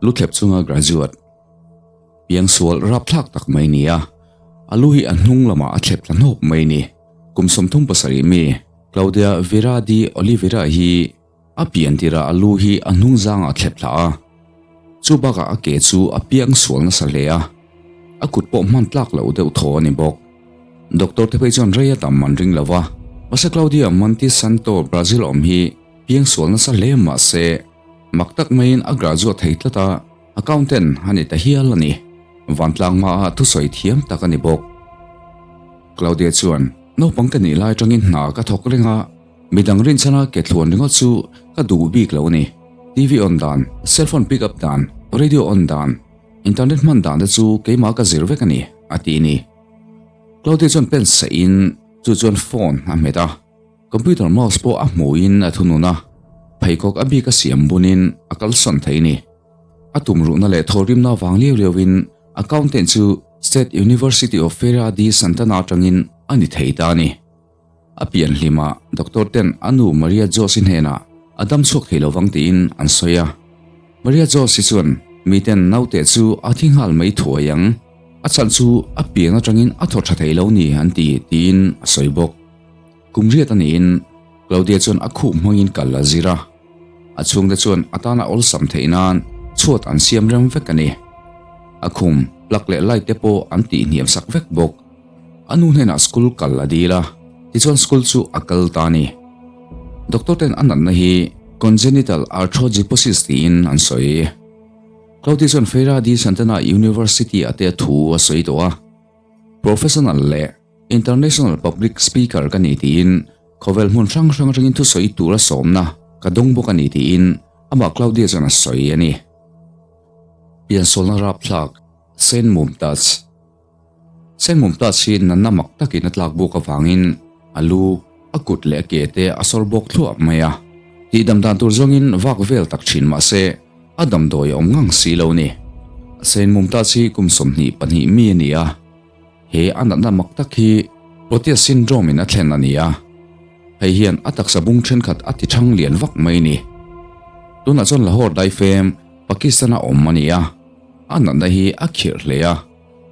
Luthlep chunga graduate piangsual rapthlak tak mai ni a, a lu hi a hnung lamah a thlep tla hnawp mai ni. Kum 37 mi Claudia Vieira de Oliveira hi A pian tirah a lu hi a hnung zangah a thlep thla a, chu bakah a ke chu a piang sual nasa hle a, a kut pawh hman tlak loh deuh thaw a ni bawk. Doctor te phei chuan rei a tam an ring lo va, mahse Claudia Monte Santo Brazil awm hi piang sual nasa hle mah se mak tak maiin a graduate thei tlat a, accountant a ni ta hial a ni. Vantlang hmaah thusawi thiam tak a ni bawk. Claudia chuan, Naupang ka nih lai atangin hna ka thawk reng a, Midang rinchhana ke thluan ringawt chu ka duh bik lo a ni. TV on dan, cellphone pick up dan, radio on dan, internet hman dan te chu keimah ka zir vek a ni, a ti ni. Claudia chuan pen saihin chu chuan phone a hmet a, computer mouse pawh a hmuhin a thunun a, pheikhawk a bik a siam bunin a kalsawn thei ni. A tumruhna leh thawhrimna vang liau liauin accountant chu State University of Feira de Santana atangin a ni thei ta a ni. A pian hlimah doctor ten a nu Maria Jose hnenah a dam chhuak thei lovang tiin an sawi a. Maria Jose chuan miten naute chu a thi nghal mai thuai ang, a chhan chu a pian atangin a thaw tha thei lo ni an ti tiin a sawi bawk. Kum riat a niin Claudia chuan a khuh hmangin kal a zir a, a chhungte chuan a tana awlsam theih nan chhuat an siam rem vek a ni. A khum, plug leh light te pawh an tihhniam sak vek bawk. A nu hnenah school kal a dil a, tichuan school chu a kal ta a ni. Doctor ten a natna hi Congenital Arthrogryposis tiin an sawi. Claudia chuan Feira de Santana University ah te a thu a sawi tawh a, Professional leh International Public Speaker ka ni tiin khawvel hmun hrang hrang atangin thusawi tura sawmna ka dawng bawk a ni tiin amah Claudia chuan a sawi a ni. Piansualna rapthlak Saint Mumtaz. Sen Mumtaz hi natna mak takin a tlak buk avangin a lu, a kut leh a ke te a sawr bawk thluah mai a. Tihdam dan tur zawngin vak vel tak thin mah se a damdawi a awm ngang si lo ni. Sen Mumtaz hi kum 22 mi a ni a, he a natna mak tak hi Proteus syndrome in a thlen a ni a, hei hian a taksa bung thenkhat a ti thang lian vak mai ni. Tunah chuan Lahore daifem Pakistan-a awm a ni a, a natna hi a khirh hle a.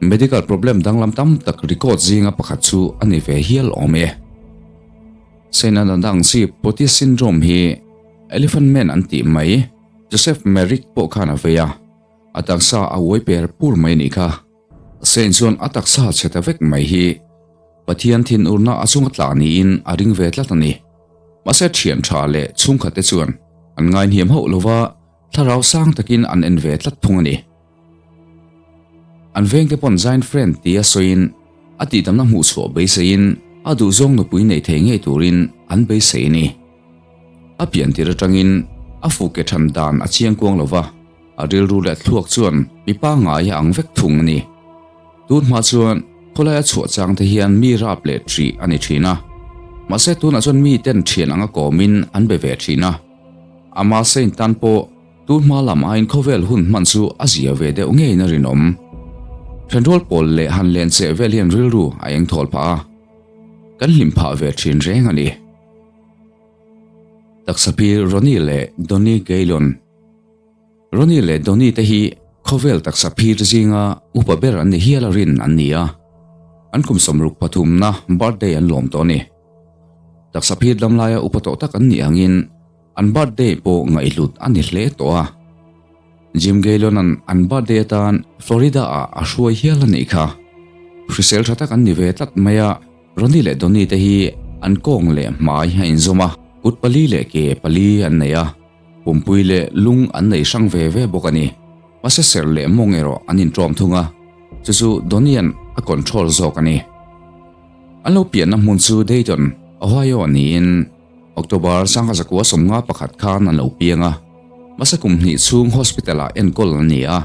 Medical problem danglam tam tak record zinga pakhat chu a ni ve hial awm e. Seinana dang chi Proteus syndrome hi Elephant Man an tih mai Joseph Merrick pawh khan a vei a, a taksa a uai per pur mai a nih kha. Sein chuan a taksa chhe ta vek mai hi Pathian thinurna a chunga tla niin a ring ve tlat a ni. Mahse thian tha leh chhungkhat te chuan an ngaihniam hauh lova thlarau sang takin an en ve tlat thung a ni. An vengte pawn Zain friend tia sawiin a tihdamna hmuh chhuah beiseiin a duhzawng nupui nei thei ngei turin an beisei a ni. A pian tir atangin a fuh ke than dan a chiang kuang lo va, a rilru leh thluak chuan mi pangngai a ang vek thung a ni. Tun hma chuan khawlaia chhuah chang te hian mi rap leh ṭih a ni ṭhin a, mahse tunah chuan mi ten ṭhian anga kawmin an be ve ṭhin a, ama Saint tan pawh Tun hma lam aiin khawvel hun hman chu a zia ve deuh ngeiin a rinawm. Thenrual pawl leh han len cheh vel hian rilru a eng thawl phah a, kan hlim phah ve thin reng a ni. Taksa pi Ronnie leh Donnie Gaylon Ronnie leh Donnie te hi khawvel taksa phir zinga upa ber an ni hial a rin an ni a, an kum 63na birthday an lawm tawh a ni. Taksa phir damlaia upa tawh tak an nih angin An birthday pawh ngaihhlut a ni hle tawh a. Jim Gaylon-a'n an birthday atan Florida-ah a hruai hial a nih kha. Hrisel tha tak an ni ve tlat mai a, Ronnie leh Donnie te hi an kawng leh hmai a inzawm a, kut pali leh ke pali an nei a, pumpui leh lung an nei hrang ve ve bawk a ni. Mahse ser leh mawng erawh an inṭawm thung a, chu chu Donnie-a'n a control zawk a ni. An lo pianna hmun chu Dayton, Ohio niin, October 1951 khan an lo piang a, hmasa kum hnih chhung hospital ah enkawl an ni a,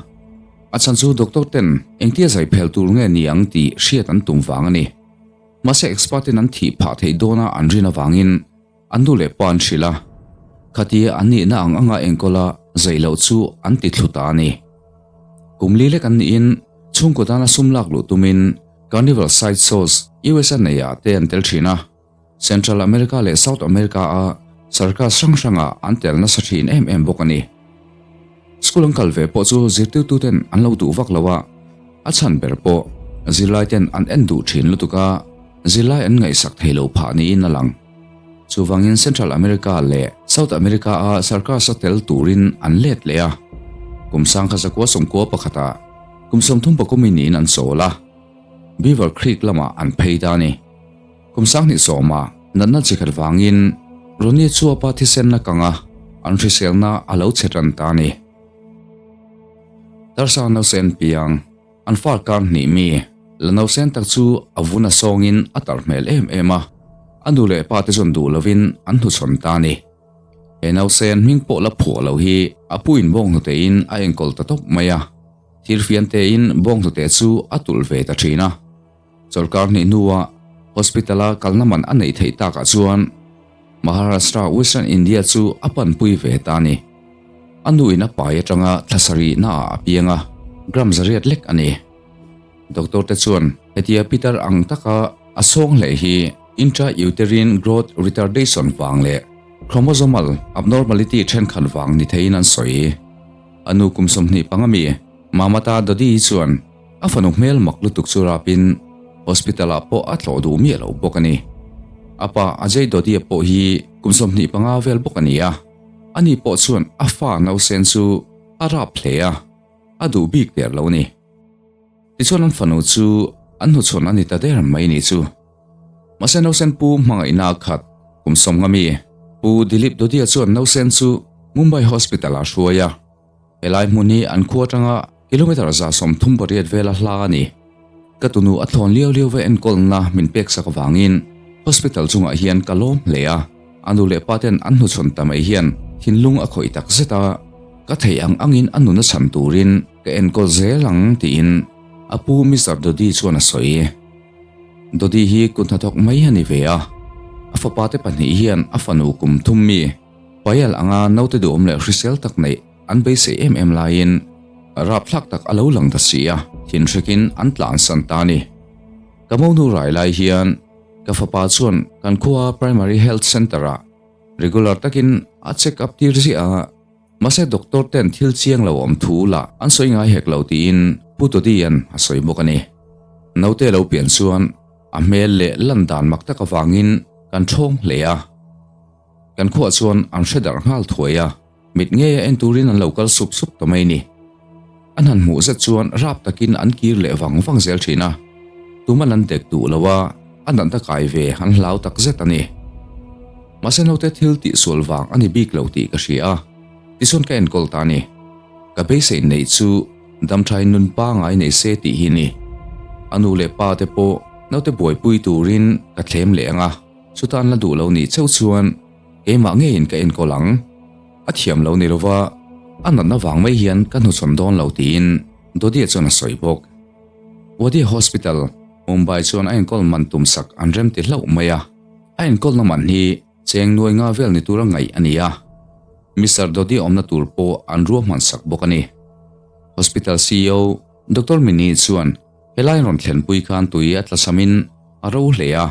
a chhan chu doctor ten engtia zai phel tur nge ni ang tih hriat an tum vang a ni. Mahse expert ten an thih phah theih dawna an rin avangin an nu leh pa an hrilh a, khatia an nihna ang anga enkawl a zai loh chu an ti thlu ta a ni. Kum li lek an nihin chhungkaw tana sum lak luh tumin Carnival Side Shows. USA neiah te an tel thin a, Central America leh South America-a circus hrang hrangah an tel nasa thin em em bawk a ni. School an kal ve pawh chu zirtirtuten an lo duh vak lo a, a chhan ber pawh zirlaiten an en duh thin lutuk a, zirlai an ngaihsak thei lo phah niin a lang. Chuvangin Central America leh South America-a circus-a tel turin an let leh a, kum sangkha zakua sawmkua pakhatah kum 30 pakumin niin an chawl a, Beaver Creek lamah an phei ta a ni. Kum sanghnih sawma natna chi khat vangin Ronnie chuapa thisenna kanga an hriselna a lo chhe tan ta a ni. Tarsa nausen piang an far kar hnih mi la nausen tak chu a vun a sawngin a tar hmel em em a, a nu leh pa te chuan duh lovin an hnuchhawn ta a ni. He nausen hming pawh la phuah lo hi a puin bawnghnute-in a enkawl ta tawp mai a, thirfiante-in bawnghnute chu a tulh ve ta thin a. Chawlhkar hnih hnuah hospital-a kalna man a neih theih takah chuan Maharashtra Western India chu a panpui ve ta a ni. A nuin a pai atanga thla sarih naah a piang a, gram zariat lek a ni. Doctor te chuan hetia pitar ang taka a sawng hleh hi intrauterine growth retardation vang leh chromosomal abnormality thenkhat vang ni theiin an sawi. A nu kum 25 mi Mamata Dodi chuan A fanu hmel mak lutuk chu rapin hospital ah pawh a tlawh duh miah lo bawk a ni. A pa Ajay Dodia pawh hi kum 25 vel bawk a ni a, ani pawh chuan a fa nausen chu a rap hle a, a duh bik der lo a ni. Tichuan an fanu chu an hnuchhawn a ni ta der mai ni chu. Mahse nausen pu hmangaihna a khat kum 50 mi Pu Dilip Dodia chuan nausen chu Mumbai hospital ah a hruai a. Helai hmun hi an khua atanga kilometre 138 vela hla a ni. Ka tunu a thlawn liau liau ve enkawlna min pek sak avangin hospital chungah hian ka lawm hle a, a nu leh pa ten an hnuchhawn ta mai hian thinlung a khawih tak zet a, ka theih ang angin a nuna chhan turin ka enkawl zel ang tiin a pu Mister Dodi chuan a sawi. Dodi hi kut hnathawk mai a ni ve a, a fapa te pahnih hian a fanu kum thum mi Payal anga naute duhawm leh hrisel tak neih an beisei em em laiin rapthlak tak a lo lang ta si a, thinhrikin an tlansan ta a ni. Ka monu rai lai hian ka fapa chuan kan khua Primary Health Centre-ah regular takin a check up tir ziah a, mahse doctor ten thil chiang lo awm thu lah an sawi ngai hek lo tiin Pu Todia'n a sawi bawk a ni. Naute lo pian chuan a hmel leh lan dan mak tak avangin kan ṭhawng hle a. Kan khuah chuan an hre darh nghal thuai a, mit ngeia en turin an lo kal sup sup ta mai ni. An han hmuh zet chuan rap takin an kir leh vang vang zel thin a, tuman an dek duh lo a, a natna kai ve an hlau tak zet a ni. Mahse naute thil tihsual vang a ni bik lo tih ka hria a, tichuan ka enkawl ta a ni. Ka beisei neih chu damthain nun pangai nei se tih hi ni. A nu leh pa te pawh naute buaipui turin ka thlem leh ang a. Chuta an la duh lo nih cheu chuan keimah ngeiin ka enkawl ang. A thiam lo ni lova, a natna vang mai hian ka hnuchhawn dawn lo tiin Dodia chuan a sawi bawk. Wadia Hospital, Mumbai chuan a enkawl man tum sak an rem ti hlauh mai a, a enkawlna man hi cheng nuai nga vel ni tura ngaih a ni a. Mister Dodia awmna tur pawh an ruahman sak bawk a ni. Hospital ceo Doctor Mini chuan helai rawn thlenpui khan tui a tlasamin a ro hle a.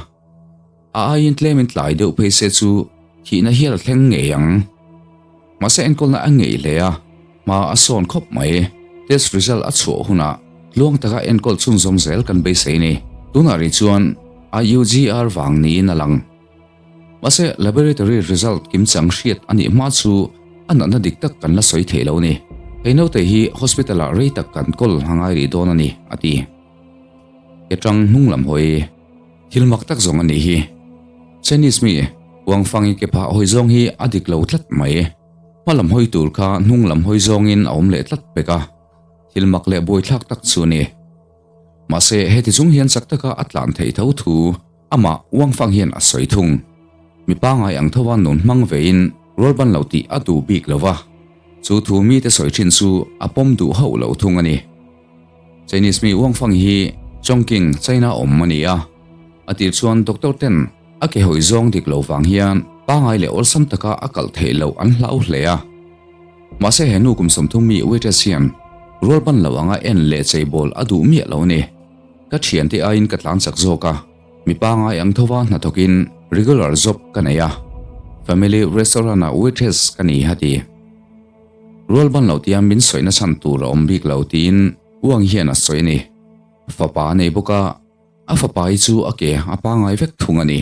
A aiin tlemin tlai deuh phei se chu thihna hial a thleng ngei ang. Mahse enkawlna a ngei hle a, hma a sawn khawp mai. Test result a chhuah hunah tluang taka enkawl chhunzawm zel kan beisei ni. Tunah rih chuan IUGR vang niin a lang. Mahse laboratory result kimchang hriat a nih hma chu a natna dik tak kan la sawi thei lo ni. Hei naute hi hospital ah rei tak kan kawl a ngai rih dawn a ni, a ti. Ke tang hnung lam hawi. Thil mak tak zawng a nih hi. Chinese mi Wang Fang i ke phah hawi zawng hi a dik lo tlat mai. Hma lam hawi tur kha hnung lam hawi zawngin a awm leh tlat pek a. Thil mak leh buaithlak tak chu a ni. Mahse heti chung hian chak taka a tlan theih tho thu amah Wang Fang hian a sawi thung. Mi pangai ang tho a nun hmang vein rual ban lo tih a duh bik lo va. Chu thu mite sawi thin chu a pawm duh hauh lo thung a ni. Chinese mi Wang Fang hi Chongqing, China awm a ni a. A tir chuan doctor ten a ke hawi zawng dik lo vang hian pangai leh awlsam taka a kalh theih loh an hlau hle a. Mahse he nu kum 30 mi waitress hian rual ban lo anga en leh cheibawl a duh miah lo a ni. Ka thiante aiin ka tlan chak zawk a. Mi pangai ang thova hnathawkin regular job ka nei a, family restaurant ah waitress ka ni a ti. Rual ban lo tia min sawina chhan tur a awm bik lo tiin Wang hian a sawi a ni. Fapa a nei bawk a, a fapa hi chu a ke a pangai vek thung a ni.